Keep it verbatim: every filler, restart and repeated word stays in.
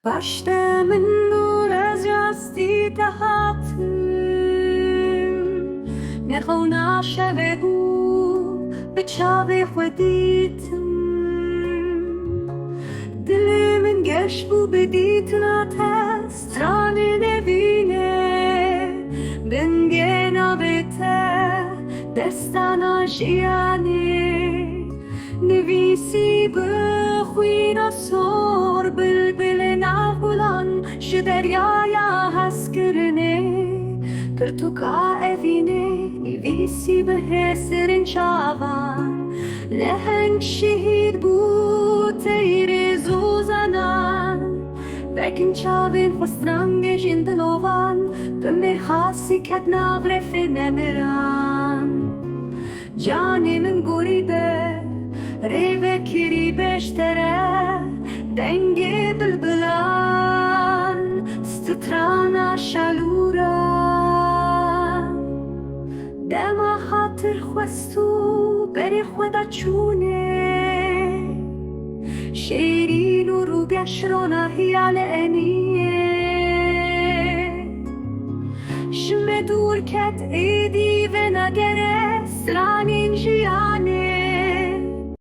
Paştê min nûr ez rastî te hatim. Nexewna şevê bû, bi çavê xwe dîtim. Dilê min geş bû bi dîtina te, stranê nevînê, bingê navê te, destana jiyanê. Nivîsî bi xwîna sor, bilbilê nav gulan, ji deryaya hezkirinê, pirtûka evînê. Nivîsî bi hêsirên çavan, leheng şehîd bû teyrê zozanan. Vekin çavên xwe stran gejîn dilovan, bi mêrxasî ket nav refê nemiran. Canê min gorî de rê vekirî beştere, dengê bilbilan, strana şalûran. Dema xatir xwest û berê xwe da çûnê, şêrîn û rûgeş ronahiya li eniyê. Ji me dûr ket êdî venagere stranên jiyanê.